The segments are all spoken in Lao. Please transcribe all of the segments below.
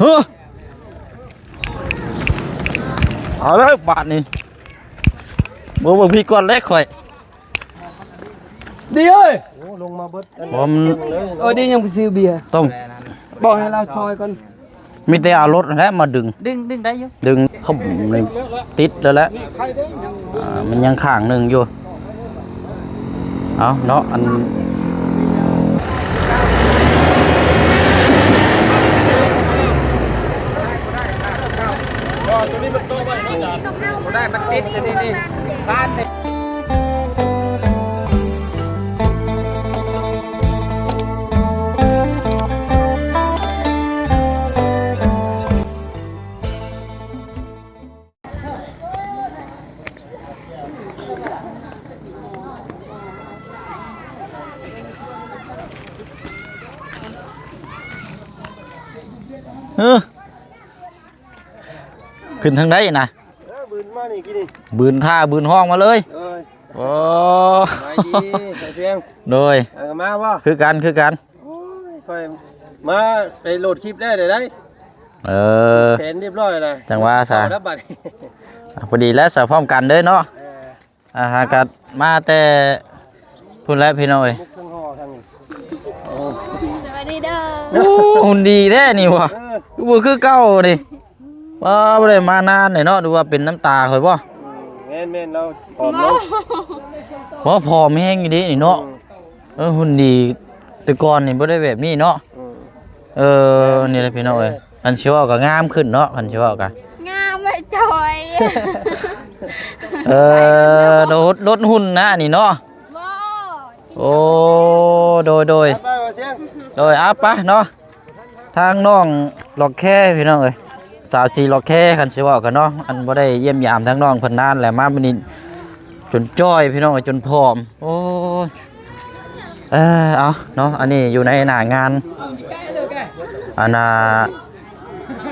ເຮີ້ ເອົາແລ້ວບາດນີ້ ບໍ່ເບິ່ງພີ່ກ່ອນແລ້ວຂ້ອຍ ດີເອີຍ ໂອ້ ລົງມາເບິດ ບໍ່ ມັນ ເອີ ດີຍັງໄປຊື້ເບຍ ຕ້ອງ ບອກໃຫ້ລາວຊ່ອຍກ່ອນ ມີແຕ່ເອົາລົດຫັ້ນແຫຼະມາດຶງ ດຶງ ດຶງໄດ້ຢູ່ ດຶງ ເຂົາ ຕິດແລ້ວແຫຼະ ອ່າ ມັນຍັງຂ້າງໜຶ່ງຢູ່ ເອົາເນາະ ອັນ ບໍ່ໄດ້ ມັນຕິດຢູ່ນີ້ ນີ້ ຮ້ານນີ້. ເອີ ຂຶ້ນທາງໃດນະ? ເອີ ບືນມານີ້ກີ້ນີ້ ບືນທ່າບືນຮ້ອງມາເລີຍ ເອີຍ ໂອ້ ສະບາຍດີ ສາວຊຽງ ໂດຍ ເອີ ມາບໍ່? ຄືກັນ ຄືກັນ ໂອ້ຍ ຂ້ອຍມາໄປໂຫຼດຄລິບແລ້ວໄດ້ ເອີ ແຂນຮຽບຮ້ອຍແລ້ວ ຈັ່ງວ່າຊະ ເອົາລະບັດນີ້ ອ່າ ພໍດີແລ້ວຊະ ພ້ອມກັນເດີເນາະ ເອີ ອ່າ ຫາກັນມາແຕ່ພຸ້ນແຫຼະພີ່ນ້ອງເອີຍ ໂອ້ ສະບາຍດີເດີ ໂອ້ ຫຸ່ນດີແທ້ນີ້ຫວາ ເອີ ຄືບໍ່ຄືເກົ່ານີ້ ວ່າບໍ່ໄດ້ມານານເລີຍເນາະ ຫຼືວ່າເປັນນ້ຳຕາຂ້ອຍບໍ່? ອືມ ແມ່ນໆ ລາວຜອມລົງ ບໍ່ ຜອມແຮງອີ່ຫຼີນີ້ເນາະ ອືມ ເອີ ຫຸ່ນດີ ແຕ່ກ່ອນນີ້ບໍ່ໄດ້ແບບນີ້ເນາະ ອືມ ເອີ ນີ້ແຫຼະພີ່ນ້ອງເອີຍ ຄັນຊິເວົ້າກໍງາມຂຶ້ນເນາະ ຄັນຊິເວົ້າກໍງາມເວີຍຈອຍ ເອີ ລົດ ລົດຫຸ່ນນະນີ້ເນາະ ບໍ່ ໂອ້ ໂດຍ ໂດຍ ໄປ ໄປ ໂດຍ ເອົາໄປເນາະ ທາງນ້ອງລັອກແຄພີ່ນ້ອງເອີຍ ສາວສີລັອກແຄ ຄັນຊິເວົ້າກັນເນາະ ອັນບໍ່ໄດ້ຢ້ຽມຢາມທາງນ້ອງເພິ່ນນານແລ້ວ ມາມື້ນີ້ຈົນຈ່ອຍພີ່ນ້ອງເອີຍ ຈົນຜອມ ໂອ້ຍ ເອີ ເອົາເນາະ ອັນນີ້ຢູ່ໃນໜ້າງານ ອັນນ່າ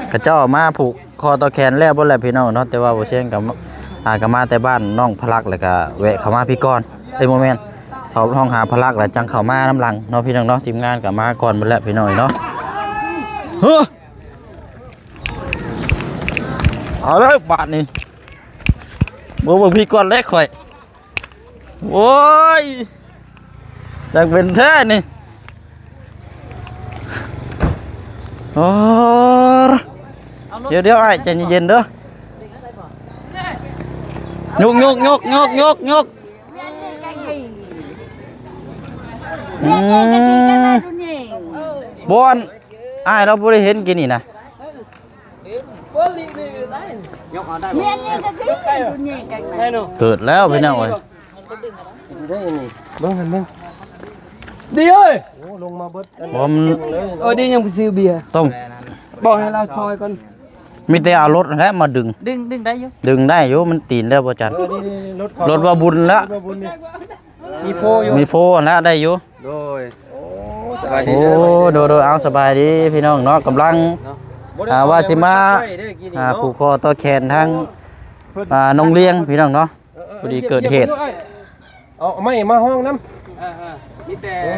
ເຂົາເຈົ້າມາຜູກ ຂໍ້ຕໍ່ແຂນແລ້ວເບິດແລ້ວພີ່ນ້ອງເນາະ ແຕ່ວ່າບໍ່ຊຽງກໍ ອ່າ ກໍມາແຕ່ບ້ານນ້ອງພະລັກ ແລ້ວກໍແວະເຂົ້າມາພີ້ກ່ອນ ເອີຍ ບໍ່ແມ່ນ ເຂົ້າຫ້ອງຫາພະລັກ ແລ້ວຈັ່ງເຂົ້າມານຳຫຼັງເນາະ ພີ່ນ້ອງເນາະ ທີມງານກໍມາກ່ອນເບິດແລ້ວພີ່ນ້ອງເນາະ ເຮີ້ ເອົາແລ້ວບາດນີ້ ບໍ່ເບິ່ງພີ່ກ່ອນແລ້ວຂ້ອຍ ໂອ້ຍ ຈັ່ງເປັນແທ້ນີ້ ໂອ້ ດຽວໆ ອ້າຍ ໃຈເຢັນໆ ເດີ ຍົກໆ ຍົກໆ ຍົກໆ ຍົກ ອືມ ບໍ່ ອັນ ອ້າຍລາວບໍ່ໄດ້ເຫັນກີ້ນີ້ນະ ແມ່ນນີ້ກໍຄືຢູ່ນີ້ກັນນະ ເກີດແລ້ວພີ່ນ້ອງເອີຍ ເບິ່ງຫັ້ນເບິ່ງ ດີເອີຍ ໂອ້ ລົງມາເບິດ ບໍ່ ມັນ ເອີ ດີຍັງໄປຊື້ເບຍ ຕ້ອງ ບອກໃຫ້ລາວຊ່ອຍກ່ອນ ມີແຕ່ເອົາລົດຫັ້ນແຫຼະມາດຶງ ດຶງ ດຶງໄດ້ຢູ່ ດຶງໄດ້ຢູ່ ມັນຕີນແລ້ວບໍ່ຈັນ ເອີ ນີ້ໆ ລົດເຂົາ ລົດວ່າບຸນລະ ລົດວ່າບຸນນີ້ ມີໂຟຢູ່ ມີໂຟຫັ້ນລະ ໄດ້ຢູ່ ໂດຍ ໂອ້ ສະບາຍດີ ໂອ້ ໂດຍໆ ເອົາ ສະບາຍດີພີ່ນ້ອງເນາະ ກຳລັງ ເນາະ ອ່າ ວ່າຊິມາ ອ່າ ຜູກຄໍຕໍ່ແຂນທາງ ອ່າ ນ້ອງລຽງ ພີ່ນ້ອງເນາະ ເອີໆ ພໍດີເກີດເຫດ ເອົາໄມ້ມາຮອງນຳ ເອີໆ ມີແຕ່ ໂອ້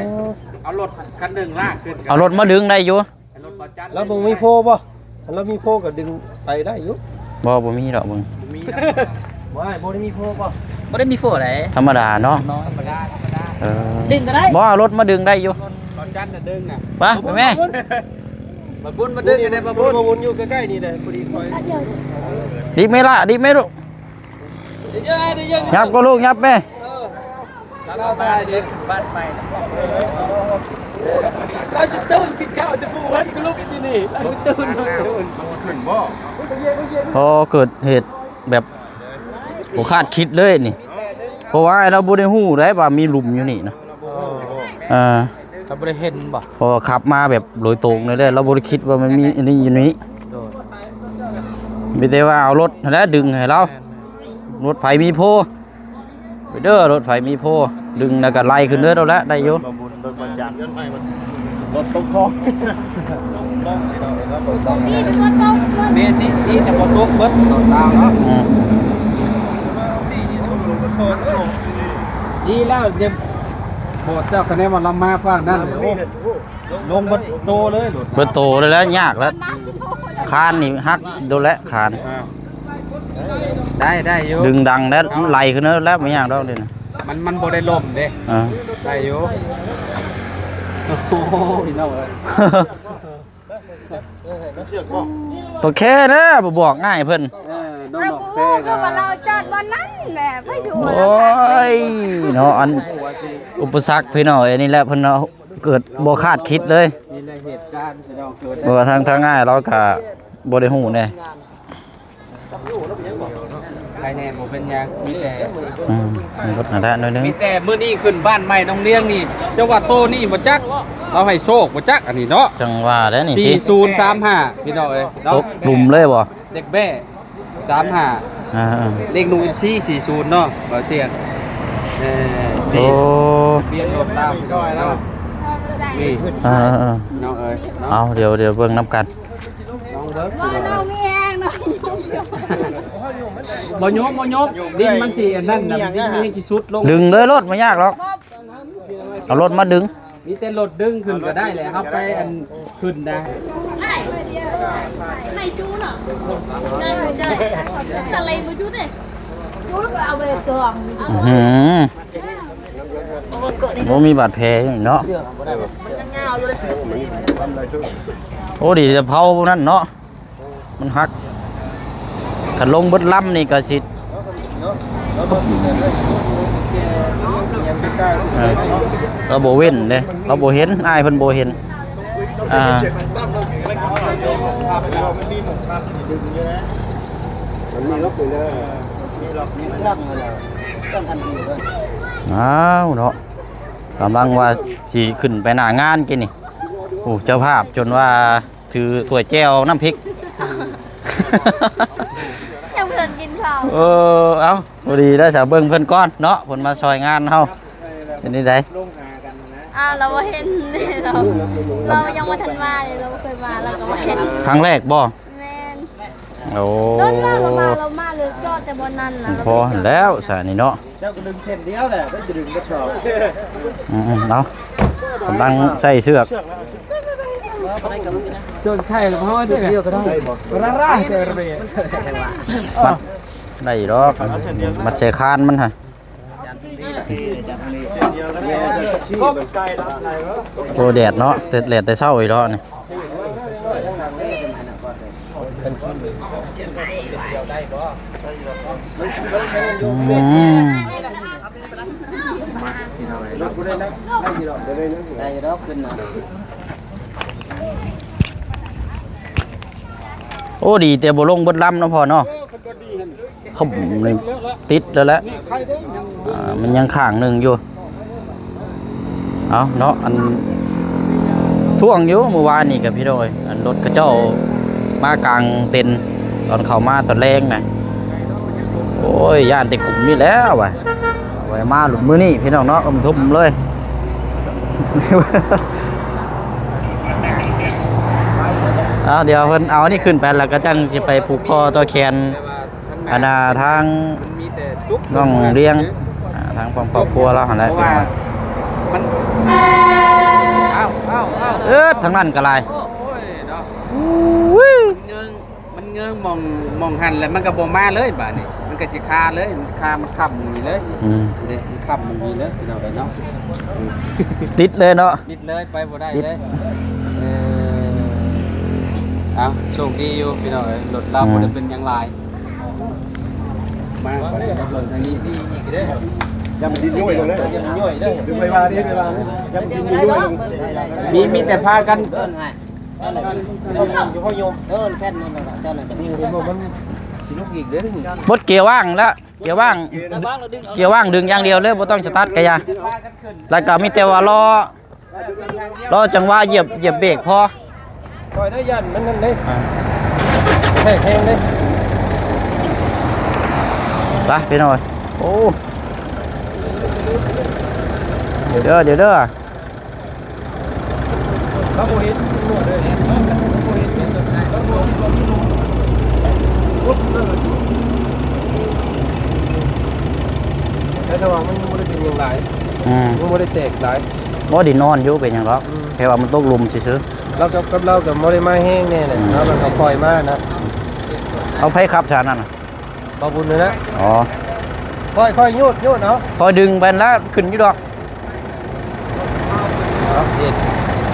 ເອົາລົດຄັນໜຶ່ງລາກຂຶ້ນ ເອົາລົດມາດຶງໄດ້ຢູ່ ລາວບໍ່ມີໂຟບໍ່? ລາວມີໂຟກໍດຶງໄປໄດ້ຢູ່ ບໍ່ ບໍ່ມີດອກເບິ່ງ ບໍ່ມີດອກ ບໍ່ ອ້າຍບໍ່ໄດ້ມີໂຟບໍ່? ບໍ່ໄດ້ມີໂຟໃດ ທຳມະດາເນາະ ທຳມະດາ ທຳມະດາ ເອີ ດຶງກໍໄດ້ ບໍ່ ເອົາລົດມາດຶງໄດ້ຢູ່ ບ່າວຈັນນະດຶງນະ ໄປ ໄປແມ່ ບ່າວບຸນມາດຶງກໍໄດ້ ບ່າວບຸນ ບ່າວບຸນຢູ່ໃກ້ໆນີ້ແຫຼະ ພໍດີຂ້ອຍ ດິບແມ່ລະ ດິບແມ່ລູກ ຫຍັບກໍລູກ ຫຍັບແມ່ ເອີ ລາວຈະຕື່ນກິນເຂົ້າຈະບໍ່ເຫັນກະລຸກຢູ່ນີ້ ລາວຈະຕື່ນ ຕື່ນບໍ່? ພໍເກີດເຫດແບບບໍ່ຄາດຄິດເລີຍນີ້ ເພາະວ່າອ້າຍລາວບໍ່ໄດ້ຮູ້ໄດ໋ວ່າມີຫຼຸມຢູ່ນີ້ນະ ເອີ ເອີ ລາວບໍ່ໄດ້ເຫັນບໍ່? ເພາະວ່າຂັບມາແບບໂດຍຕົງເລີຍເດ້ ລາວບໍ່ໄດ້ຄິດວ່າມັນມີອັນນີ້ຢູ່ນີ້ ໂດຍ ມີແຕ່ວ່າເອົາລົດຫັ້ນແຫຼະດຶງໃຫ້ລາວ ແມ່ນໆ ລົດໃຜມີໂພ ໄປເດີ ລົດໃຜມີໂພ ດຶງແລ້ວກໍໄລ່ຂຶ້ນເດີ ໂດນແລ້ວ ໄດ້ຢູ່ ບໍ່ບຸນ ລົດບໍ່ຈັກ ລົດຕົກຄອງ ດີແຕ່ບໍ່ຕົກເບິດ ແມ່ນ ດີ ດີແຕ່ບໍ່ຕົກເບິດ ຕອນລາວເນາະ ອືມ ດີແລ້ວ ບໍ່ ເຈົ້າຄະແນນວ່າລຳມາພາກນັ້ນ ໂອ້ ລົງເບິດໂຕເລີຍ ລົດ ເບິດໂຕເລີຍແຫຼະ ຍາກແລ້ວ ອືມ ຄານນີ້ຫັກໂດນແຫຼະ ຄານ ອ່າ ໄດ້ ໄດ້ຢູ່ ດຶງດັງແລ້ວ ເອົາ ໄຫຼຂຶ້ນແລ້ວ ບໍ່ຍາກດອກເດນີ້ ມັນ ມັນບໍ່ໄດ້ລົ້ມເດ້ ອ່າ ໄດ້ຢູ່ ໂອ້ໂຫ ພີ່ນ້ອງເອີຍ ໂອເຄເດີ ບໍ່ບອກອ້າຍເພິ່ນ ເອີ ນ້ອງໆ ເອີ ຄືວ່າລາວຈອດບ່ອນນັ້ນແຫຼະ ໄປຢູ່ ໂອ້ຍ ເນາະ ອັນ ອຸປະສັກ ພີ່ນ້ອງເອີຍ ນີ້ແຫຼະເພິ່ນເນາະ ເກີດບໍ່ຄາດຄິດເລີຍ ນີ້ແຫຼະເຫດການ ພີ່ນ້ອງ ເກີດ ເພາະວ່າທາງ ທາງອ້າຍລາວກະບໍ່ໄດ້ຮູ້ແດ່ ໃຄແນ່ ບໍ່ເປັນຫຍັງ ມີແຕ່ ອືມ ລົດຫັ້ນແຫຼະໜ້ອຍໜຶ່ງ ມີແຕ່ມື້ນີ້ຂຶ້ນບ້ານໃໝ່ນ້ອງລຽງນີ້ ເຈົ້າວ່າໂຕນີ້ບໍ່ຈັກ ລາວໃຫ້ໂຊກບໍ່ຈັກ ອັນນີ້ເນາະ ຈັ່ງວ່າແຫຼະນີ້ ສີ່ສູນສາມຫ້າ ພີ່ນ້ອງເອີຍເນາະ ຕົກຫຼຸມເລີຍບໍ່ ເດັກແບ້ ສາມຫ້າ ອ່າ ເລກໜູເອັນຊີ ສີ່ສູນເນາະ ບ່າວຊຽງ ເອີ ໂອ້ ທະບຽນລົດລາວ ພີ່ນ້ອງເນາະ ນີ້ ອ່າ ນ້ອງເອີຍເນາະ ເອົາ ດຽວ ດຽວເບິ່ງນຳກັນ ລອງເບິ່ງ ບໍ່ ນ້ອງມີແຮງ ນ້ອງຍົກຢູ່ ບໍ່ຍົກ ບໍ່ຍົກ ດິນມັນຊິອັນນັ້ນນະ ດິນມັນຍັງຊິຊຸດລົງ ດຶງເລີຍໂລດ ບໍ່ຍາກດອກ ເອົາລົດມາດຶງ ມີແຕ່ລົດດຶງຂຶ້ນກໍໄດ້ແຫຼະ ເຮົາໄປອັນຂຶ້ນນະ ໄດ້ ໄດ້ຈູເນາະ ໄດ້ ໄດ້ ທະເລບໍ່ຈູເດ້ ອື້ຫື ບໍ່ມີບາດແຜເນາະ ໂອ້ ດີແຕ່ເຜົານັ້ນເນາະ ມັນຫັກ ຄັນລົງເບິດລຳນີ້ກໍຊິ ເອີ ລາວບໍ່ເວັ້ນເດ້ ລາວບໍ່ເຫັນ ອ້າຍເພິ່ນບໍ່ເຫັນ ອ່າ ອ້າວເນາະ ກຳລັງວ່າຊິຂຶ້ນໄປໜ້າງານກີ້ນີ້ ໂອ້ ເຈົ້າພາບຈົນວ່າ ຖືຖ້ວຍແຈ່ວນ້ຳພິກ ຍັງບໍ່ທັນກິນເຂົ້າ ເອີ ເອົ້າ ພໍດີໄດ້ສາວເບິ່ງເພິ່ນກ່ອນເນາະ ເພິ່ນມາຊ່ອຍງານເຮົາ ເປັນຈັ່ງໃດ ອ້າວ ລາວບໍ່ເຫັນເດ້ ລາວ ລາວຍັງບໍ່ທັນມາເດ້ ລາວບໍ່ເຄີຍມາ ລາວກໍບໍ່ເຫັນ ຄັ້ງແລກບໍ່? ແມ່ນ ໂອ້ ໂດນລາວມາ ລາວມາເລີຍ ເຈາະແຕ່ບ່ອນນັ້ນນະ ພໍຫັ້ນແລ້ວຊະນີ້ເນາະ ເຈົ້າກໍດຶງເສັ້ນດຽວແຫຼະ ໄປດຶງກັບສອງ ອືມໆ ເອົາ ກຳລັງໃສ່ເຊືອກ ເຊືອກແລ້ວ ຈົນໄຂ່ເຮົາໄດ້ແບບ ໄດ້ບໍ່? ລະລາຍແຕ່ລະເບ ມັດໄດ້ດອກ ມັດໃສ່ຄານມັນຫັ້ນ ໂອ້ ແດດເນາະ ແດດແຕ່ເຊົ້າອີກເນາະນີ້ ອືມ ໄດ້ດອກຂຶ້ນນະ ໂອ້ ດີແຕ່ບໍ່ລົງເບິດລຳເນາະພໍ່ເນາະ ເອີ ຄັນບໍ່ດີຫັ້ນ ຄຶບ ນີ້ຕິດແລ້ວແຫຼະ ນີ້ໄຂ່ເດ້ ອ່າ ມັນຍັງຂ້າງໜຶ່ງຢູ່ ເອົາເນາະ ອັນ ທ່ວງຢູ່ມື້ວານນີ້ກໍພີ່ນ້ອງເອີຍ ອັນລົດເຂົາເຈົ້າມາກາງເຕັນຕອນເຂົ້າມາຕອນແລງນະ ໂອ້ຍ ຢ້ານແຕ່ຂຸມນີ້ແລ້ວວ່າ ໄວ້ມາລຸ້ນມື້ນີ້ພີ່ນ້ອງເນາະ ອຶມທຸ່ມເລີຍ ເອົາ ດຽວເພິ່ນເອົາອັນນີ້ຂຶ້ນໄປ ແລ້ວກໍຈັ່ງຊິໄປຜູກຄໍຕໍ່ແຂນ ອັນນ່າ ທາງນ້ອງລຽງ ອ່າ ທາງຄອບຄົວລາວຫັ້ນແຫຼະ ເພາະວ່າມັນ ເອີ ທາງນັ້ນກໍຫຼາຍ ໂອ້ຍເນາະ ອຸ້ຍ ມັນເງີ້ງ ມັນເງີ້ງໝ່ອງ ໝ່ອງຫັ້ນແລ້ວ ມັນກໍບໍ່ມາເລີຍບາດນີ້ ມັນກໍຊິຄາເລີຍ ມັນຄາ ມັນຄ້ຳໝ່ອງນີ້ເລີຍ ອືມ ນີ້ເດ້ ມັນຄ້ຳໝ່ອງນີ້ເລີຍ ພີ່ນ້ອງເອີຍເນາະ ອືມ ຕິດເລີຍເນາະ ຕິດເລີຍ ໄປບໍ່ໄດ້ເລີຍ ເອີ ເອົາ ໂຊກດີຢູ່ພີ່ນ້ອງເອີຍ ລົດລາວ ອືມ ບໍ່ໄດ້ເປັນຫຍັງຫຼາຍ ມາ ໄປກັບລົດທາງນີ້ ດີອີກເດ້ ຢ່າມັນດິ້ນຍ້ອຍລົງເດ້ ຢ່າມັນຍ້ອຍເດ້ ຄືໄປວ່າເດ້ ໄປວ່າເດ້ ຢ່າມັນດິ້ນຍ້ອຍລົງ ມີ ມີແຕ່ພາກັນ ເອີ ແຄ່ນນັ້ນແຫຼະ ເອີ ແຄ່ນນັ້ນແຫຼະ ເຈົ້ານັ້ນກໍມີ ເຫັນບໍ່ ມັນຊິລຸກອີກເດ້ ໝົດເກຍວ່າງແລ້ວ ເກຍວ່າງ ເກຍວ່າງດຶງຢ່າງດຽວເລີຍ ບໍ່ຕ້ອງສະຕາດກໍຢ່າ ແລ້ວກໍມີແຕ່ວ່າລໍ ລໍຈັງຫວະຢຽບ ຢຽບເບຣກພໍ ຄ່ອຍໄດ້ຢ້ານມັນນັ້ນເດ້ ອ່າ ແທກແຮງເດ້ ໄປພີ່ນ້ອງເອີຍ ໂອ້ ດຽວເດີ ດຽວເດີ ແຕ່ວ່າມັນຍັງບໍ່ໄດ້ເປັນຫຍັງຫຼາຍ ອືມ ຍັງບໍ່ໄດ້ແຕກຫຼາຍ ບໍ່ ດິນອ່ອນຢູ່ ເປັນຫຍັງດອກ ອືມ ແຄ່ວ່າມັນຕົກຫຼຸມຊື່ໆ. ລາວກັບ ກັບລາວກໍບໍ່ໄດ້ມາແຮງແນ່ແຫຼະ ອືມ ລາວກໍຄ່ອຍມານະ. ເອົາໃຜຂັບຊະນັ້ນນະ? ບ່າວບຸນນີ້ແຫຼະ. ອໍ ຄ່ອຍ ຄ່ອຍຍູດ ຍູດເອົາ ຄ່ອຍດຶງໄປຫັ້ນລະ ຂຶ້ນຢູ່ດອກ. ເອົາ ເຮັດ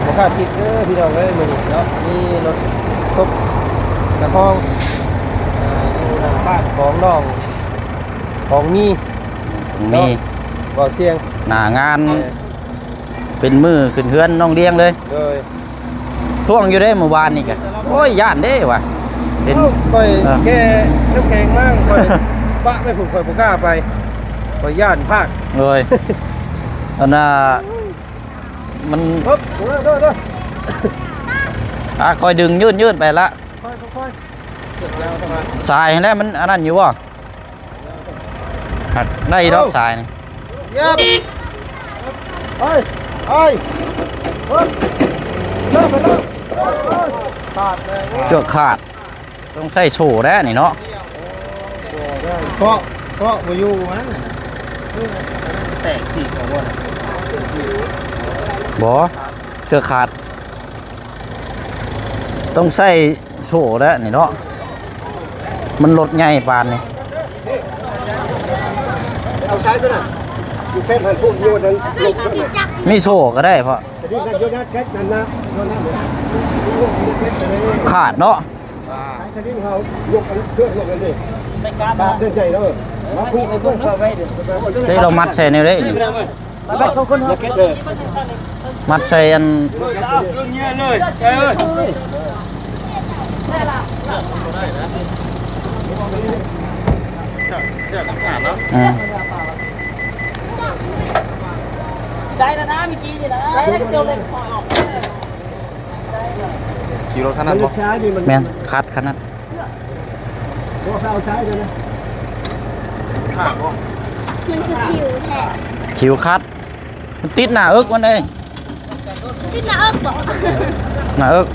ບໍ່ຄາດຄິດເດີພີ່ນ້ອງເອີຍ ມື້ນີ້ເນາະ ມີລົດຄົບກະຂອງ ເອີ ຢູ່ທາງບ້ານຂອງນ້ອງ ຂອງມີ ຂອງມີ ເນາະ ບໍ່ສຽງ ໜ້າງານ ເອີ ເປັນມື້ຂຶ້ນເຮືອນນ້ອງລຽງເລີຍ. ໂດຍ ທວງຢູ່ເດ້ມື້ວານນີ້ກະ ໂອ້ຍ ຢ້ານເດ້ວ່າ ເຫັນ ເອົ້າ ຂ້ອຍ ເອີ ແກ່ນ້ຳແຂງມາ ຂ້ອຍປະໄວ້ພຸ້ນ ຂ້ອຍບໍ່ກ້າໄປ ຂ້ອຍຢ້ານພາກ. ໂດຍ ອັນນ່າ ມັນ ເອີ ເດີ ເດີ ເດີ ອ່າ ຄ່ອຍດຶງຍືດໆໄປລະ ຄ່ອຍ ຄ່ອຍ ສາຍຫັ້ນແຫຼະ ມັນອັນນັ້ນຢູ່ບໍ່? ຫັກໄດ້ດອກ ເອົ້າ ສາຍນີ້ ເຢັບ ໄປ ໄປ ເອີ ເລີກໄປເລີກ ຂາດເລີຍ ເຊືອກຂາດ ຕ້ອງໃຊ້ໂສ້ແລ້ວນີ້ເນາະ. ເກາະ ເກາະບໍ່ຢູ່ຫັ້ນ ແຕກສີ່ຕົວບໍ່ນະ ບໍ່ ເຊືອກຂາດ. ຕ້ອງໃຊ້ໂສ້ແລ້ວນີ້ເນາະ ມັນລົດໃຫຍ່ປານນີ້ ເອົາໃຊ້ຕົວນັ້ນ ຢູ່ແຄມຫັ້ນພຸ້ນ ຢູ່ນັ້ນ ມີໂສ້ກໍໄດ້ ເພາະ ຂາດເນາະ ເດ້ ລາວມັດໃສ່ແນວໃດນີ້? ໄປ ໄປ ສອງຄົນ ມັດໃສ່ອັນ ອືມ ໄດ້ແລ້ວນະ ເມື່ອກີ້ນີ້ນະ ໄດ້ແລ້ວ ເຈົ້າເລັກ ຂີ່ລົດຄັນນັ້ນບໍ່? ແມ່ນ ຄັດຄັນນັ້ນ. ມັນຄືຜິວແທ້ ຜິວຄັດ ມັນຕິດໜ້າເອິກມັນເດ້. ຕິດໜ້າເອິກບໍ? ໜ້າເອິກ.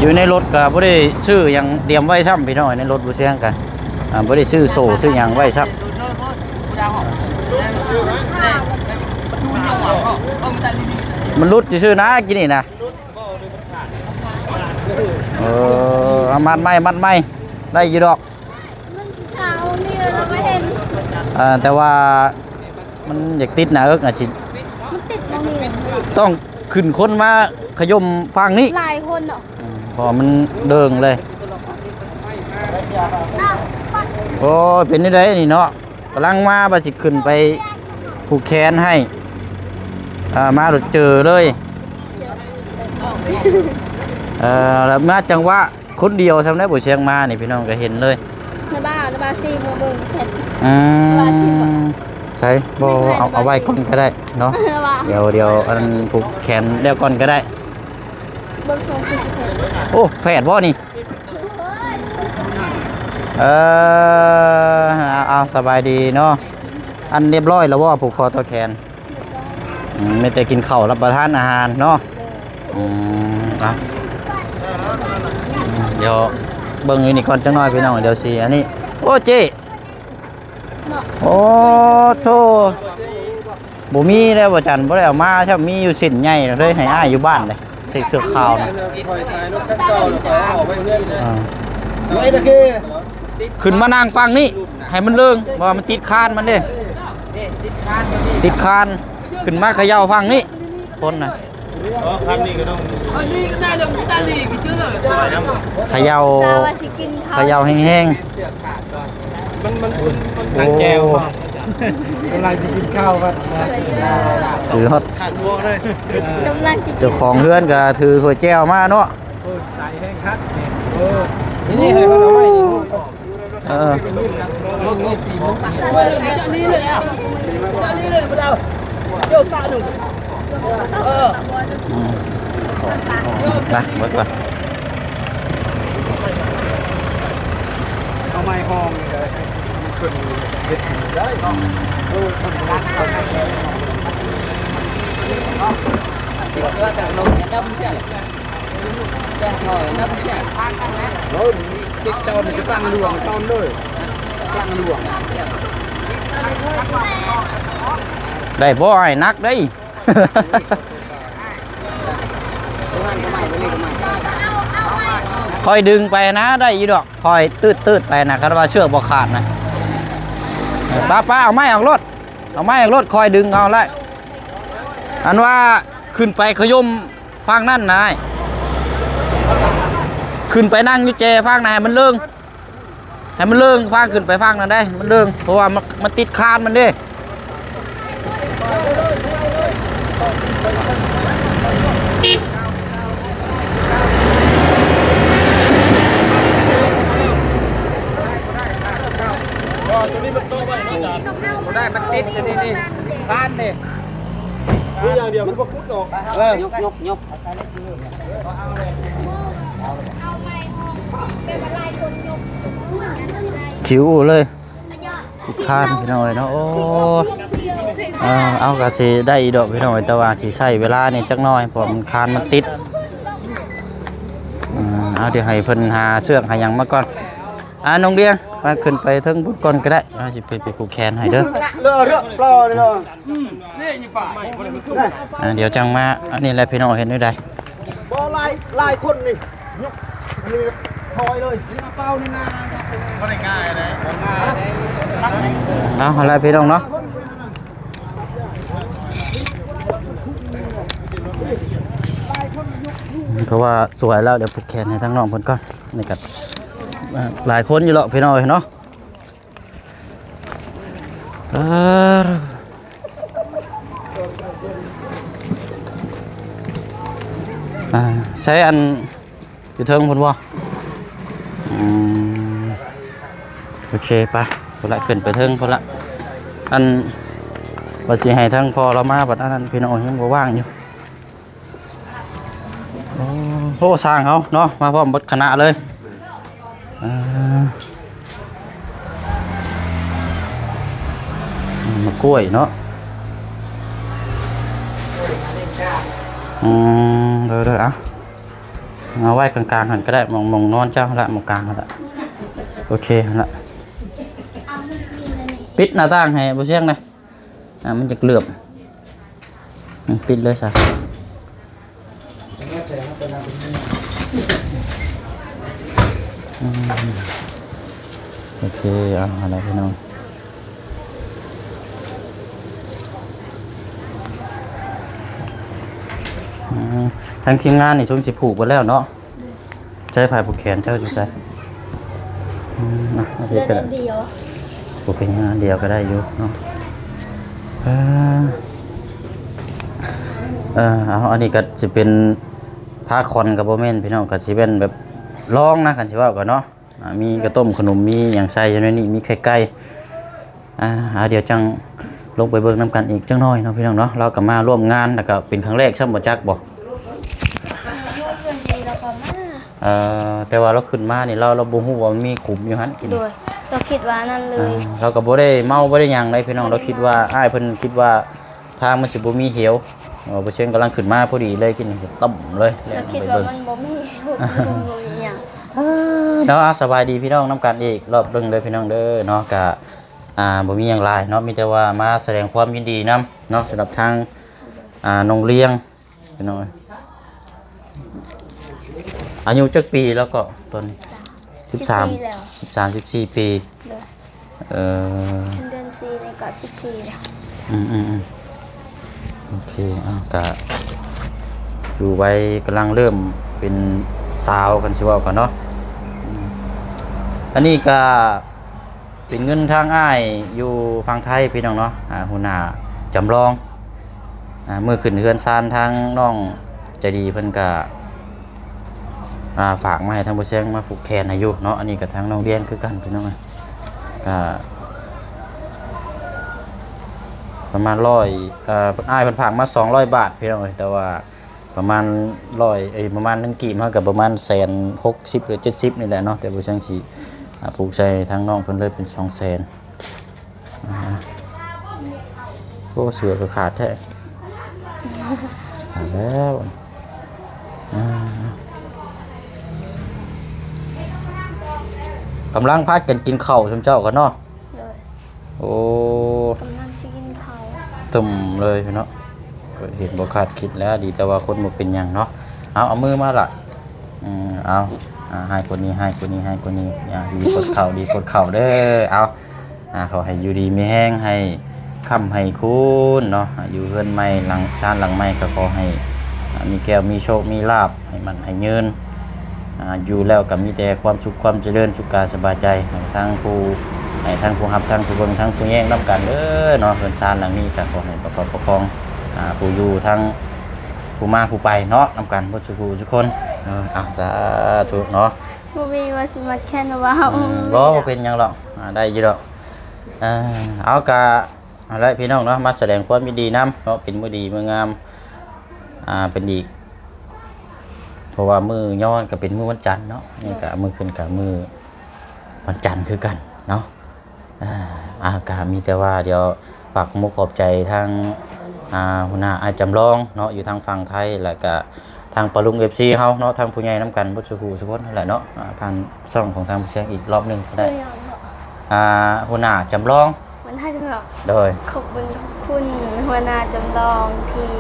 ຢູ່ໃນລົດກະບໍ່ໄດ້ຊື້ຫຍັງຕຽມໄວ້ຊ້ຳ ພີ່ນ້ອງ ໃນລົດບໍ່ສຽງກະ ອ່າ ບໍ່ໄດ້ຊື້ໂສ້ຊື້ຫຍັງໄວ້ຊ້ຳ. ມັນຫຼຸດຊື່ໆນະ ກີ້ນີ້ນະ. ເອີ ເອົາມັດໃໝ່ ມັດໃໝ່ ໄດ້ຢູ່ດອກ. ມັນຂາວນີ້ ເຮົາບໍ່ເຫັນ. ເອີ ແຕ່ວ່າມັນຢາກຕິດໜ້າເອິກນະ ຊິ ມັນຕິດໝ່ອງນີ້ ຕ້ອງຂຶ້ນຄົນມາຂະຍົມຝັ່ງນີ້ ຫຼາຍຄົນເນາະ. ອືມ ເພາະວ່າມັນເດີງເລີຍ. ໂອ້ຍ ເປັນແນວໃດນີ້ເນາະ? ກຳລັງມາວ່າຊິຂຶ້ນໄປຜູກແຂນໃຫ້ ອ່າ ມາໂດດເຈີເລີຍ. ເອີ ແລ້ວມາຈັງຫວະຄົນດຽວຊ້ຳໄດ໋ ບໍ່ສຽງມານີ້ ພີ່ນ້ອງກໍເຫັນເລີຍ. ນະບ່າວ ນະບ່າວຊິມາເບິ່ງແຜ່ນ. ອືມ ໃສ ບໍ່ ເອົາ ເອົາໄວ້ກ່ອນກໍໄດ້ເນາະ. ນະບ່າວ ດຽວ ດຽວອັນຜູກແຂນແລ້ວກ່ອນກໍໄດ້. ເບິ່ງຊົງຄືຊິແພດ. ໂອ້ ແພດບໍ່ນີ້? ເອີ ເອົາ ເອົາ ສະບາຍດີເນາະ. ອັນຮຽບຮ້ອຍແລ້ວບໍ່ ຜູກຄໍຕໍ່ແຂນ? ຮຽບຮ້ອຍ. ອືມ ມີແຕ່ກິນເຂົ້າ ຮັບປະທານອາຫານເນາະ. ເອີ ອືມ ເອົາ ດຽວເບິ່ງຢູ່ນີ້ກ່ອນຈັກໜ້ອຍ ພີ່ນ້ອງ ດຽວຊິອັນນີ້. ໂອ້ ເຈ້ ເນາະ ໂອ້ ໂທ້ ບໍ່ມີແລ້ວ ບໍ່ຈັນ ບໍ່ໄດ້ເອົາມາຊ້ຳ ມີຢູ່ເສັ້ນໃຫຍ່ເລີຍ ໃຫ້ອ້າຍຢູ່ບ້ານເດ້ ໃສ່ເສື້ອຂາວນະ. ອ່າ ຂຶ້ນມານັ່ງຝັ່ງນີ້ ໃຫ້ມັນເລີງ ເພາະວ່າມັນຕິດຄານມັນເດ້ ຕິດຄານ. ຂຶ້ນມາເຂຍ່າຝັ່ງນີ້ ຄົນນະ. ອໍ ຄັນນີ້ກໍຕ້ອງ ເຂົາເຈົ້າວ່າຊິກິນເຂົ້າ ເຂຍ່າແຮງໆ. ມັນ ມັນ ມັນ ໂອ້ ຕັກແຈ່ວ ກຳລັງຊິກິນເຂົ້າ ຄືຮອດ ຂາດຫົວເລີຍ. ກຳລັງຊິກິນ ເຈົ້າຂອງເຮືອນກໍຖືຖ້ວຍແຈ່ວມາເນາະ. ໂອ້ ໃສ່ແຮງຄັກນີ້. ເອີ ນີ້ໃຫ້ເພິ່ນເອົາໄວ້ນີ້. ເອີ ອືມ ນະ ເບິດກ່ອນ ເອົາໄມ້ຫ້ອງນີ້ ມັນຂຶ້ນເຮັດກິນໄດ້ເນາະ. ເອີ ເອີ ແຕ່ລົງເຮັດໄດ້ເພິ່ນເຊື່ອ. ເອີ ເຈັດເຈົ້ານີ້ກະຕັ້ງຫຼວງເຈົ້າເລີຍ ຕັ້ງຫຼວງ. ໄດ້ບໍ່ອ້າຍ? ໜັກເດ້. ຄ່ອຍດຶງໄປນະ ໄດ້ຢູ່ດອກ. ຄ່ອຍຕືດໆໄປນະ ຄັນວ່າເຊືອກບໍ່ຂາດນະ. ປ້າໆ ເອົາໄມ້ອອກໂລດ ເອົາໄມ້ອອກໂລດ ຄ່ອຍດຶງເອົາແຫຼະ. ອັນວ່າຂຶ້ນໄປຂະຍົມຝັ່ງນັ້ນນາຍ ຂຶ້ນໄປນັ່ງຢູ່ແຈຝັ່ງນັ້ນໃຫ້ມັນເລີງ ໃຫ້ມັນເລີງ ຟາງຂຶ້ນໄປຝັ່ງນັ້ນໄດ້ ມັນເລີງ ເພາະວ່າມັນ ມັນຕິດຄານມັນເດ້. ບໍ່ໄດ້ ມັນຕິດຢູ່ນີ້ ນີ້ ຄານນີ້. ມີຢ່າງດຽວຄືບໍ່ຂຸດອອກ. ເອີ ຍົກ ຍົກ ຍົກ. ຄິວເລີຍ ຄານ ພີ່ນ້ອງເອີຍເນາະ. ໂອ້ ເອີ ເອົາ ກະຊິໄດ້ອີກດອກພີ່ນ້ອງເອີຍ ແຕ່ວ່າຊິໃຊ້ເວລານີ້ຈັກໜ້ອຍ ເພາະມັນ ຄານມັນຕິດ. ເອີ ເອົາ ດຽວໃຫ້ເພິ່ນຫາເຊືອກຫາຫຍັງມາກ່ອນ. ອ່າ ນ້ອງດຽງ ມາຂຶ້ນໄປເທິງພຸ້ນກ່ອນກໍໄດ້ ເຮົາຊິໄປ ໄປຜູກແຂນໃຫ້ເດີ. ເລີເຣາະປອເນາະ. ອ່າ ດຽວຈັ່ງມາ ອັນນີ້ແຫຼະພີ່ນ້ອງ ເຮັດແນວໃດ? ບໍ່ ຫຼາຍ ຫຼາຍຄົນນີ້ ຍົກນີ້ ຖອຍເລີຍ. ເອົາ ຫັ້ນແຫຼະພີ່ນ້ອງເນາະ. ເພາະວ່າສວຍແລ້ວ ດຽວຜູກແຂນໃຫ້ທາງນ້ອງເພິ່ນກ່ອນ. ນີ້ກໍ ອ່າ ຫຼາຍຄົນຢູ່ເນາະພີ່ນ້ອງເນາະ. ເອີ ອ່າ ໃຊ້ອັນຢູ່ເທິງພຸ້ນບໍ່? ອືມ ໂອເຄ ໄປພຸ້ນລະ ຂຶ້ນໄປເທິງພຸ້ນລະ. ອັນວ່າຊິໃຫ້ທາງພໍ່ລາວມາ ບັດອັນນັ້ນພີ່ນ້ອງຍັງບໍ່ວ່າງຢູ່. ໂອ້ ຊ່າງເຮົາເນາະ ມາພ້ອມເບິດຄະນະເລີຍ. ເອີ ໝາກກ້ວຍເນາະ. ອືມ ເດີໆ ເອົາ ເອົາໄວ້ກາງໆຫັ້ນກໍໄດ້ ໝ່ອງ ໝ່ອງນອນເຈົ້າຫັ້ນລະ ໝ່ອງກາງຫັ້ນລະ. ໂອເຄຫັ້ນລະ. ປິດໜ້າຕ່າງໃຫ້ບໍ່ສຽງນະ. ອ່າ ມັນຈະເຫຼືອບ ອືມ ປິດເລີຍຊະ. ອືມ ໂອເຄ ເອົາ ຫັ້ນລະພີ່ນ້ອງ. ອືມ ທາງທີມງານນີ້ຊົງຊິຜູກເບິດແລ້ວເນາະ. ໃຊ້ຜ້າຜູກແຂນເຈົ້າຢູ່ໃສ? ອືມ ນະ ເຫຼືອອັນດຽວ ບໍ່ເປັນຫຍັງ ອັນດຽວກໍໄດ້ຢູ່ເນາະ. ເອີ ເອີ ເອົາ ອັນນີ້ກໍຊິເປັນຜ້າຄອນກໍບໍ່ແມ່ນພີ່ນ້ອງ ກໍຊິເປັນແບບລອງນະ ຄັນຊິເວົ້າກໍເນາະ. ອ່າ ມີກະຕົ້ມຂະໜົມ ມີຫຍັງໃສ່ຢູ່ໃນນີ້ ມີໄຂ່ໄກ່. ອ່າ ດຽວຈັ່ງລົງໄປເບິ່ງນຳກັນອີກຈັກໜ້ອຍເນາະ ພີ່ນ້ອງເນາະ. ລາວກໍມາຮ່ວມງານ ແລ້ວກໍເປັນຄັ້ງແລກຊ້ຳບໍ່ຈັກບໍ່? ຢູ່ເຮືອນໃຫຍ່ລາວກໍມາ. ເອີ ແຕ່ວ່າລາວຂຶ້ນມານີ້ ລາວ ລາວບໍ່ຮູ້ວ່າມັນມີຂຸມຢູ່ຫັ້ນ. ໂດຍ ລາວຄິດວ່ານັ້ນເລີຍ. ເອີ ລາວກໍບໍ່ໄດ້ເມົາບໍ່ໄດ້ຫຍັງໃດພີ່ນ້ອງ. ລາວຄິດວ່າ ອ້າຍເພິ່ນຄິດວ່າທາງມັນຊິບໍ່ມີເຫວ. ເອີ ບໍ່ເຊີງກຳລັງຂຶ້ນມາພໍດີເລີຍ ກິນນີ້ຕົ້ມເລີຍ ລາວຄິດວ່າມັນບໍ່ມີ ບໍ່ມີຫຍັງ. ເນາະ ສະບາຍດີພີ່ນ້ອງນຳກັນອີກລອບໜຶ່ງເດີພີ່ນ້ອງເດີເນາະ. ກະ ອ່າ ບໍ່ມີຫຍັງຫຼາຍເນາະ ມີແຕ່ວ່າມາສະແດງຄວາມຍິນດີນຳເນາະ ສຳລັບທາງ ອ່າ ນ້ອງລຽງພີ່ນ້ອງ. ອາຍຸຈັກປີແລ້ວກໍຕອນນີ້? ສິບສາມ ສິບສາມ ສິບສີ່ປີ. ໂດຍ ເອີ ເດືອນສີ່ນີ້ກໍສິບສີ່ແລ້ວ. ອືມໆໆ ໂອເຄ ເອົາ ກະຢູ່ໄວ ກຳລັງເລີ່ມເປັນສາວ ຄັນຊິເວົ້າກັນເນາະ. ອືມ ອັນນີ້ກະ ເປັນເງິນທາງອ້າຍຢູ່ຝັ່ງໄທພີ່ນ້ອງເນາະ ອ່າ ຫົວໜ້າຈຳລອງ. ອ່າ ມື້ຂຶ້ນເຮືອນຊານທາງນ້ອງໃຈດີເພິ່ນກະ ອ່າ ຝາກມາໃຫ້ທາງບໍ່ແຊງມາຜູກແຂນໃຫ້ຢູ່ເນາະ. ອັນນີ້ກະທາງນ້ອງດຽງຄືກັນພີ່ນ້ອງ ກະປະມານຮ້ອຍ ເອີ ອ້າຍເພິ່ນຝາກມາສອງຮ້ອຍບາດພີ່ນ້ອງເອີຍ ແຕ່ວ່າ ປະມານຮ້ອຍ ເອີຍ ປະມານໜຶ່ງກີບ ເຮົາກໍປະມານແສນຫົກສິບ ຫຼື ເຈັດສິບນີ້ແຫຼະເນາະ. ແຕ່ບໍ່ຊ່າງຊິ ອ່າ ຜູກໃສ່ທາງນ້ອງເພິ່ນເລີຍເປັນສອງແສນ. ອ່າ ໂອ້ ເສື້ອກໍຂາດແທ້ ຂາດແລ້ວ. ອ່າ ກຳລັງພາກັນກິນເຂົ້າຊຸມເຈົ້າກັນເນາະ. ໂດຍ ໂອ້ ກຳລັງຊິກິນເຂົ້າ. ຕຶມເລີຍເນາະ. ເກີດເຫດບໍ່ຄາດຄິດແລ້ວ ດີແຕ່ວ່າຄົນບໍ່ເປັນຫຍັງເນາະ. ເອົາ ເອົາມືມາລະ. ອືມ ເອົາ ອ່າ ໃຫ້ຄົນນີ້ ໃຫ້ຄົນນີ້ ໃຫ້ຄົນນີ້ ອ່າ ດີຄົນເຂົ້າ ດີຄົນເຂົ້າເດີ. ເອົາ ອ່າ ຂໍໃຫ້ຢູ່ດີມີແຮງ ໃຫ້ຄ້ຳໃຫ້ຄູນເນາະ. ຢູ່ເຮືອນໃໝ່ ຫຼັງ ຊານຫຼັງໃໝ່ ກໍຂໍໃຫ້ ອ່າ ມີແກ້ວມີໂຊກມີລາບ ໃຫ້ໝັ້ນໃຫ້ຍືນ. ອ່າ ຢູ່ແລ້ວກໍມີແຕ່ຄວາມສຸກຄວາມຈະເລີນ ສຸກກາຍສະບາຍໃຈ ໃຫ້ທັງຜູ້ ໃຫ້ທັງຜູ້ຮັບ ທັງຜູ້ເບິ່ງ ທັງຜູ້ແຍງນຳກັນເດີເນາະ. ເຮືອນຊານຫຼັງນີ້ກໍຂໍໃຫ້ປະກອບປະຄອງ ອ່າ ຜູ້ຢູ່ທັງຜູ້ມາຜູ້ໄປເນາະ ນຳກັນເບິດສູ່ຜູ້ສູ່ຄົນ. ເອີ ເອົາ ສາທຸເນາະ. ບໍ່ມີວ່າຊິມັດແຂນວ່າເຮົາ ອືມ ບໍ່ ບໍ່ເປັນຫຍັງດອກ ອ່າ ໄດ້ຢູ່ດອກ. ເອີ ເອົາ ກະ ເອົາລະ ພີ່ນ້ອງເນາະ ມາສະແດງຄວາມຍິນດີນຳເນາະ ເປັນມື້ດີມື້ງາມ ອ່າ ເປັນອີກ ເພາະວ່າມື້ຍ້ອນກໍເປັນມື້ວັນຈັນເນາະ ນີ້ກໍມື້ຂຶ້ນກໍມື້ວັນຈັນຄືກັນເນາະ. ອ່າ ອ່າ ກໍມີແຕ່ວ່າດຽວຝາກຂອບໃຈທາງ ອ່າ ຫົວໜ້າອ້າຍຈຳລອງເນາະ ຢູ່ທາງຝັ່ງໄທ ແລ້ວກໍ ທາງປ້າລຸງ ເອັຟຊີ ເຮົາເນາະ ທາງຜູ້ໃຫຍ່ນຳກັນເບິດສູ່ຜູ້ສູ່ຄົນນັ້ນແຫຼະເນາະ. ອ່າ ຜ່ານຊ່ອງຂອງທາງຜູ້ຊຽງອີກລອບໜຶ່ງກໍໄດ້. ຊື່ຫຍັງເນາະ? ອ່າ ຫົວໜ້າຈຳລອງ. ຫົວໜ້າຈຳລອງ. ໂດຍ. ຂອບບຸນຂອບຄຸນຫົວໜ້າຈຳລອງທີ່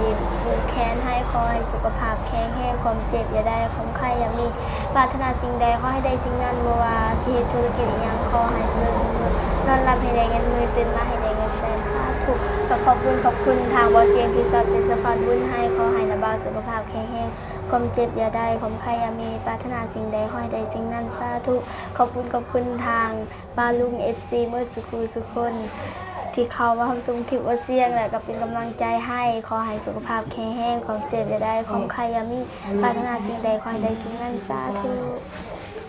ຜູກແຂນໃຫ້. ຂໍໃຫ້ສຸຂະພາບແຂງແຮງ, ຄວາມເຈັບຢ່າໄດ້, ຄວາມໄຂ້ຢ່າມີ. ປາດຖະໜາສິ່ງໃດຂໍໃຫ້ໄດ້ສິ່ງນັ້ນ. ບໍ່ວ່າຊິເຮັດທຸລະກິດອີ່ຫຍັງ ຂໍໃຫ້ຈະເລີນຮຸ່ງເຮືອງ. ນອນຫຼັບໃຫ້ໄດ້ເງິນໝື່ນ, ຕື່ນມາໃຫ້ໄດ້ເງິນແສນ. ສາທຸ. ກໍຂອບບຸນຂອບຄຸນທາງບໍ່ຊຽງທີ່ຊັບເປັນສະພານບຸນໃຫ້. ຂໍໃຫ້ນ້າບ່າວສຸຂະພາບແຂງແຮງ. ຄວາມເຈັບຢ່າໄດ້, ຄວາມໄຂ້ຢ່າມີ, ປາດຖະໜາສິ່ງໃດຂໍໃຫ້ໄດ້ສິ່ງນັ້ນ. ສາທຸ. ຂອບຄຸນຂອບຄຸນທາງປ້າລຸງ ເອັຟຊີ ເໝິດສູ່ຄູ່ສູ່ຄົນ ທີ່ເຂົ້າມາຮັບຊົມຄລິບບໍ່ຊຽງ ແລະກໍເປັນກຳລັງໃຈໃຫ້. ຂໍໃຫ້ສຸຂະພາບແຂງແຮງ, ຄວາມເຈັບຢ່າໄດ້, ຄວາມໄຂ້ຢ່າມີ, ປາດຖະໜາສິ່ງໃດຂໍໃຫ້ໄດ້ສິ່ງນັ້ນ. ສາທຸ.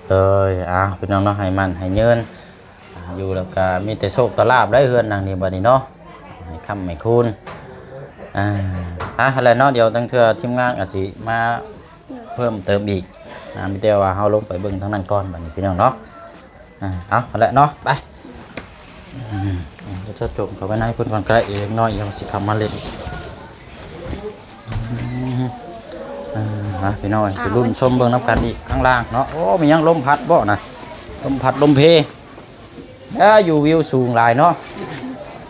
ເອີຍ ອ່າ ພີ່ນ້ອງເນາະ ໃຫ້ໝັ້ນໃຫ້ຍືນ. ອ່າ ຢູ່ແລ້ວກໍມີແຕ່ໂຊກແຕ່ລາບໄດ໋ ເຮືອນຫຼັງນີ້ບັດນີ້ເນາະ ໃຫ້ຄ້ຳໃຫ້ຄູນ. ອ່າ ອ່າ ຫັ້ນແຫຼະເນາະ ດຽວຕັ້ງເທື່ອທີມງານອາດຊິມາເພີ່ມເຕີມອີກ. ອ່າ ມີແຕ່ວ່າເຮົາລົງໄປເບິ່ງທາງນັ້ນກ່ອນບັດນີ້ ພີ່ນ້ອງເນາະ. ອ່າ ເອົາ ຫັ້ນແຫຼະເນາະ ໄປ. ອືມ ດຽວຈະຈົມເຂົ້າໄປໃນເພິ່ນກ່ອນກໍໄດ້ ອີກເລັກນ້ອຍ ດຽວຊິເຂົ້າມາຫຼິ້ນ. ອືມ ອ່າ ມາ ພີ່ນ້ອງເອີຍ ໄປລຸ້ນຊົມເບິ່ງນຳກັນອີກຂ້າງລ່າງເນາະ. ໂອ້ ມີຫຍັງ ລົມພັດບໍ່ນະ? ລົມພັດລົມເພ. ເອີ ຢູ່ວິວສູງຫຼາຍເນາະ.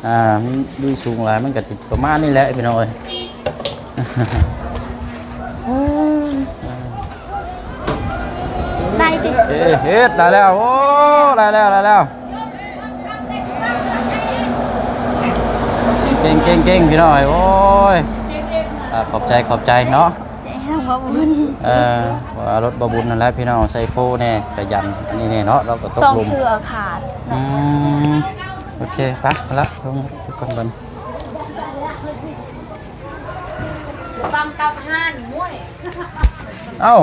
ອ່າ ມັນວິວສູງຫຼາຍ ມັນກໍຊິປະມານນີ້ແຫຼະ ພີ່ນ້ອງເອີຍ. ໄດ້ຕິ? ເອີ ເຮັດ ໄດ້ແລ້ວ. ໂອ້ ໄດ້ແລ້ວ ໄດ້ແລ້ວ. ເກັ່ງໆໆ ພີ່ນ້ອງເອີຍ. ໂອ້ຍ ອ່າ ຂອບໃຈ ຂອບໃຈເນາະ. ໃຈທາງບໍ່ບຸນ. ເອີ ວ່າລົດບໍ່ບຸນນັ້ນແຫຼະ ພີ່ນ້ອງ ໄຊໂຟແດ່ ຂະຫຍັນອັນນີ້ແດ່ເນາະ. ລາວກໍຕົກຫຼຸມ ສອງເທື່ອຂາດ. ອືມ ໂອເຄ ໄປລະ ລົງໄປກ່ອນບັດ. ບັງກັບຮ້ານ ໂອ້ຍ. ເອົ້າ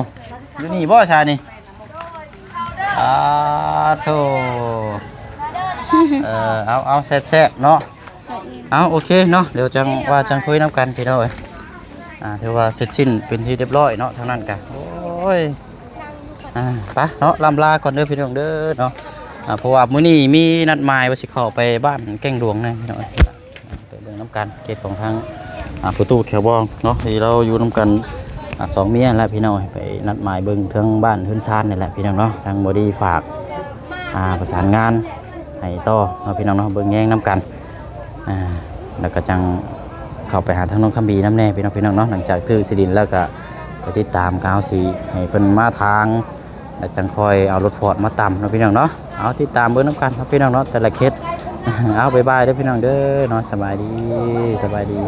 ຢູ່ນີ້ບໍ່ຊານີ້? ອ່າ ໂທ້ ເອີ ເອົາ ເອົາ ແຊບໆ ເນາະ. ເອົາ ໂອເຄເນາະ ດຽວຈັ່ງວ່າຈັ່ງຄຸຍນຳກັນ ພີ່ນ້ອງເອີຍ. ອ່າ ຖືວ່າເສັດສິ້ນເປັນທີ່ຮຽບຮ້ອຍເນາະ ທາງນັ້ນກະ. ໂອ້ຍ ອ່າ ໄປເນາະ ລ່ຳລາກ່ອນເດີ ພີ່ນ້ອງເດີເນາະ. ອ່າ ເພາະວ່າມື້ນີ້ມີນັດໝາຍວ່າຊິເຂົ້າໄປບ້ານແກ້ງຫຼວງນະ ພີ່ນ້ອງເອີຍ. ໄປເບິ່ງນຳກັນເຂດຂອງທາງ ອ່າ ປະຕູແຂວບອງເນາະ ທີ່ລາວຢູ່ນຳກັນ ອ່າ ສອງເມຍແຫຼະ ພີ່ນ້ອງເອີຍ. ໄປນັດໝາຍເບິ່ງເທິງບ້ານເຮືອນຊານນີ້ແຫຼະ ພີ່ນ້ອງເນາະ. ທາງບໍ່ດີຝາກ ອ່າ ປະສານງານໃຫ້ຕໍ່ເນາະ ພີ່ນ້ອງເນາະ ເບິ່ງແຍງນຳກັນ. ອ່າ ແລ້ວກໍຈັ່ງເຂົ້າໄປຫາທາງນ້ອງຄຳບີນຳແດ່ ພີ່ນ້ອງ ພີ່ນ້ອງເນາະ. ຫຼັງຈາກຖືກທີ່ດິນແລ້ວກໍໄປຕິດຕາມກາວສີໃຫ້ເພິ່ນມາທາງ ແລ້ວຈັ່ງຄ່ອຍເອົາລົດຟອດມາຕຳເນາະ ພີ່ນ້ອງເນາະ. ເອົາ ຕິດຕາມເບິ່ງນຳກັນເນາະ ພີ່ນ້ອງເນາະ ແຕ່ລະເຂດ. ເອົາ ບາຍບາຍເດີ ພີ່ນ້ອງເດີເນາະ. ສະບາຍດີ ສະບາຍດີ.